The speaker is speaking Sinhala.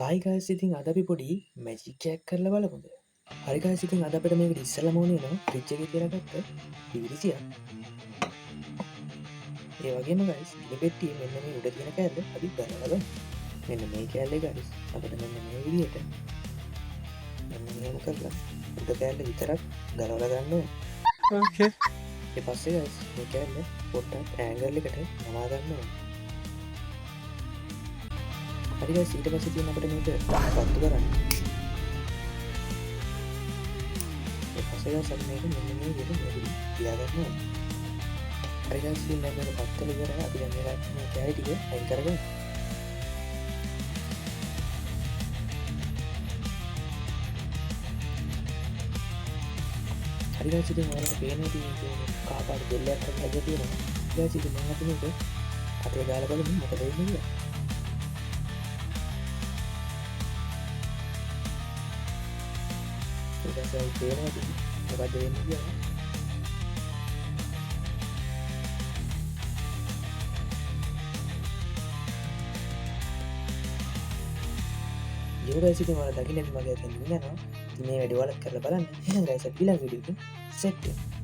හායි ගයිස්, ඉතින් අද අපි පොඩි මැජික් එකක් කරලා බලමුද? හරි ගයිස්, ඉතින් අද අපිට මේකට ඉස්සෙල්ලාම ඕනේ වෙනවා ෆ්‍රිජ් එකේ තියලා ගත්ත පීරිසියක්. ඒ වගේම ගයිස්, ගිනි පෙට්ටියේ මෙන්න මේ උඩ තියෙන කෑල්ල අපි ගලවලා බලමු. මෙන්න මේ කෑල්ලේ ගයිස් අපිට මෙන්න මේ විදිහට මෙන්න මෙහෙම කරලා උඩ කෑල්ල විතරක් ගලවලා ගන්න ඕනේ. ඊට පස්සේ ගයිස් මේ කෑල්ල පොඩ්ඩක් ඇන්ගල් එකට නමා ගන්න ඕනේ. හරි ගයිස්, ඊට පස්සේ තියෙන අපිට මේක පත්තු කරන්න. ඊට පස්සේ ගයිස් අපි මේක මෙන්න මේ විදිහට මේ විදිහට තියාගන්න ඕනේ. හරි ගයිස්, ඉතින් දැන් මේක පත් කරලා ඉවරයි. අපි දැන් මේ කෑලි ටික අයින් කරගමු. හරි ගයිස්, ඉතින් ඔයාලට පේනවා ඉතින් මේකේ කහ පාට ජෙල් එකක් වගේ හැදලා තියෙනවා. ගයිස්, ඉතින් දැන් අපි මේක අතේ ගාලා බලමු මොකද වෙන්නේ කියලා. ඊට පස්සේ අපි පේනවා ඉතින් මොකද්ද වෙන්නේ කියලා. යෝ ගයිස්, ඉතින් ඔයාලා දකින්න ඇති මගේ අතෙන් නිම යනවා. ඉතින් මේ වැඩේ ඔයාලත් කරලා බලන්න. එහෙනම් ගයිස්, අපි ඊළඟ වීඩියෝ එකකින් සෙට් වෙමු.